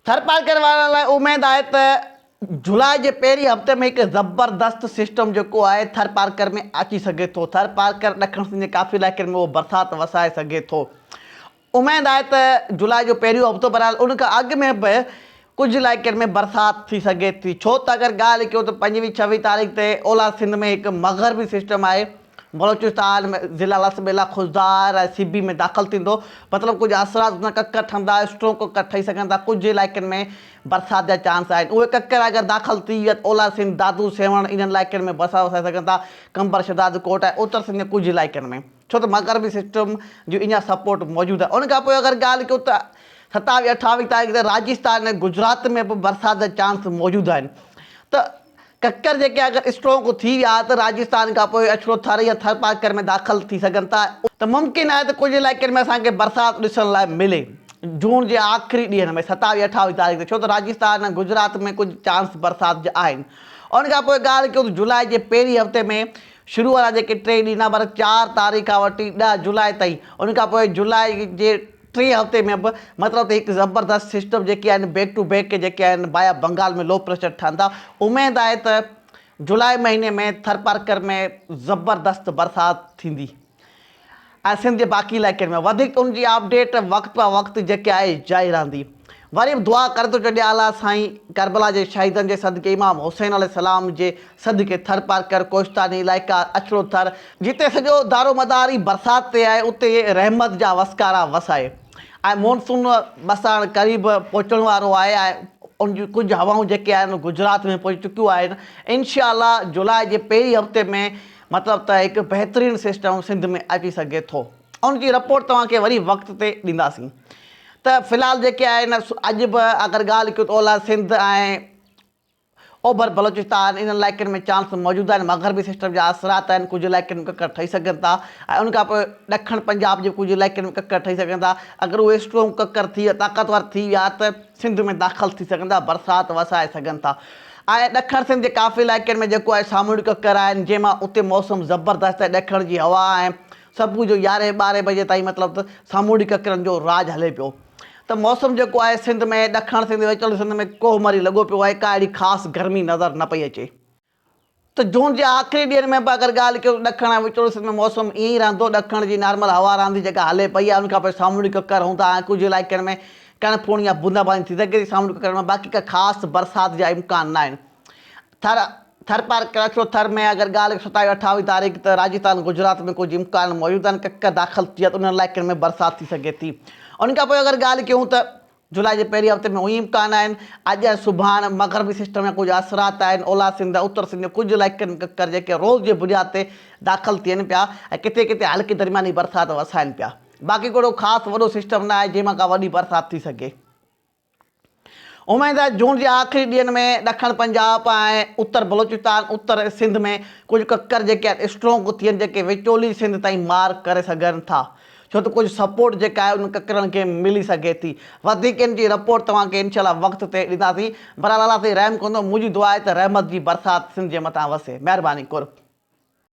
ٿرپارڪر وارن لاء اميد آهي ته جولاء جي پهرين هفتي ۾ هڪ زبردست سسٽم جيڪو آهي ٿرپارڪر ۾ اچي سگهي ٿو. ٿرپارڪر ڏکڻ سنڌ جي ڪافي علائقن ۾ اهو برسات وسائي سگهي ٿو. اميد آهي ته جولاء جو پهريون هفتو بهرحال ان کان اڳ ۾ به ڪجهه علائقن ۾ برسات ٿي سگهي ٿي ڇو ته اگر ڳالهه ڪيون ته پنجويهه ڇويهه تاريخ تي اولهه سنڌ ۾ هڪ مغربي سسٽم آهي بلوچستان ۾ ضلع لسٻيلا، خضدار ۽ سبي ۾ داخل ٿيندو، مطلب ڪجهه اثرات هوندا، ڪڪر ٺهندا، اسٽرونگ ڪڪر ٺهي سگهن ٿا، ڪجهه علائقن ۾ برسات جا چانس آهن، اهي ڪڪر اگر داخل ٿي ويا ته اولهه سنڌ، دادو، سيوهڻ انهن علائقن ۾ برسات وسائي سگهن ٿا، قمبر، شهدادڪوٽ ۽ اتر سنڌ جي ڪجهه علائقن ۾ ڇو ته مغربي سسٽم جو اڃا سپورٽ موجود آهي، ان کان پوء اگر ڳالهه ڪيون ته ستاويهه اٺاويهه تاريخ تي راجستان ۽ گجرات ۾ به برسات جا چانس موجود آهن ته ڪڪر جيڪي اگر اسٽرونگ ٿي ويا ته راجستان کان پوء اڇڙو ٿر يا ٿرپارڪر ۾ داخل ٿي سگهن ٿا. ته ممڪن آهي ته ڪجهه علائقن ۾ اسان کي برسات ڏسڻ لاء ملي جون جي آخري ڏينهن ۾ ستاويهه اٺاويهه تاريخ تي ڇو ته راجستان ۽ گجرات ۾ ڪجهه چانس برسات جا آهن. ان کان پوء ڳالهه ڪيون ته جولاء جي پهرين هفتي ۾ شروع وارا جيڪي ٽي ڏينهن پر چار تاريخ کان وٺي ڏهه جولاء تائين ان کان پوء جولاء جي ٽئين هفتي ۾ به مطلب ته هڪ زبردست سسٽم جيڪي آهن بيڪ ٽو بيڪ جيڪي آهن بايا بنگال ۾ لو پريشر ٺهندا اميد آهي ته جولاء مهيني ۾ ٿرپارڪر ۾ زبردست برسات ٿيندي ۽ سنڌ جي باقي علائقن ۾ وڌيڪ ان جي اپڊيٽ وقت به وقت جيڪي آهي جاري رهندي وري به دعا ڪري ٿو ڇڏيان الله سائين ڪربلا جي شهيدن جي صدقي امام حسين عليه السلام جي صدقي ٿرپارڪر، ڪوهستاني علائقا، اڇڙو ٿر، جتي سڄو دارومدار ئي برسات تي آهي اتي رحمت جا وسڪارا وسائي ۽ مونسون بساڻ قريب پهچڻ وارو آهي ۽ ان جون ڪجهه هوائون جيڪي آهن گجرات ۾ پهچي چڪيون آهن انشاء الله جولاء جي پهرين هفتي ۾ مطلب ته هڪ بهترين سسٽم سنڌ ۾ اچي سگهي ٿو ان جي رپورٽ توهان کي وري وقت تي ڏينداسين ته في الحال جيڪي آهن اڄ به اگر ڳالهه ڪيون ته اولهه سنڌ ۽ اوڀر بلوچستان انهن علائقن ۾ چانس موجود آهن، مغربي سسٽم جا اثرات آهن، ڪجهه علائقن ۾ ڪڪر ٺهي سگهن ٿا ۽ ان کان پوء ڏکڻ پنجاب جي ڪجهه علائقن ۾ ڪڪر ٺهي سگهن ٿا، اگر اهي اسٽرونگ ڪڪر ٿي ويا طاقتور ٿي ويا ته سنڌ ۾ داخل ٿي سگهن ٿا، برسات وسائي سگهن ٿا ۽ ڏکڻ سنڌ جي ڪافي علائقن ۾ جيڪو آهي سامونڊي ڪڪر آهن جنهن مان اتي موسم زبردست آهي، ڏکڻ جي هوا ۽ صبح جو يارهين ٻارهين بجي تائين مطلب ته سامونڊي ڪڪرن جو راڄ هلي پيو. ته موسم جيڪو آهي سنڌ ۾ ڏکڻ سنڌ وچولي سنڌ ۾ ڪوهه مري لڳو پيو آهي ڪا اهڙي خاص گرمي نظر نه پئي اچي. ته جون جي آخري ڏينهن ۾ به اگر ڳالهه ڪيون ته ڏکڻ ۽ وچولي سنڌ ۾ موسم ائين ئي رهندو ڏکڻ جي نارمل هوا رهندي جيڪا هلي پئي آهي ان کان پوء سامونڊي ڪڪر هوندا ۽ ڪجهه علائقن ۾ ڪڻ ڦوڻ يا بوندا باندي ٿي سگهي ٿي سامونڊي ڪڪرن مان باقي ڪا خاص برسات جا امڪان ناهن. ٿر، ٿرپارڪر، اڇڙو ٿر ۾ اگر ڳالهه ستاويهه اٺاويهه تاريخ ته راجستان گجرات ۾ ڪجهه امڪان موجود آهن ڪڪر داخل ٿي ويا ته انهن علائقن ۾ برسات ٿي سگهي ٿي ان کان پوء اگر ڳالهه ڪيون ته جولاء جي پهرين هفتي ۾ اهي امڪان آهن اڄ ۽ سڀاڻ مغربي سسٽم جا ڪجهه اثرات آهن اولهه سنڌ ۽ اتر سنڌ جي ڪجهه علائقن ۾ ڪڪر جيڪي روز جي بنياد تي داخل ٿين پيا ۽ ڪٿي ڪٿي هلڪي درمياني برسات وسائن پيا باقي ڪو اهڙو خاص وڏو سسٽم نه آهي جنهن مان ڪا وڏي برسات ٿي سگهي. اميد آهي جون جي آخري ڏينهن ۾ ڏکڻ پنجاب ۽ اتر بلوچستان، اتر سنڌ ۾ ڪجهه ڪڪر جيڪي آهن اسٽرونگ ٿين جيڪي وچولي سنڌ تائين مار ڪري سگهن ٿا ڇو ته ڪجهه سپورٽ جيڪا آهي انهن ڪڪرن کي ملي سگهي ٿي وڌيڪ ان جي رپورٽ توهان کي انشاء الله وقت تي ڏينداسين بهرحال الله سائين رحم ڪندو منهنجي دعا آهي ته رحمت جي برسات سنڌ جي مٿان وسي مهرباني قرب.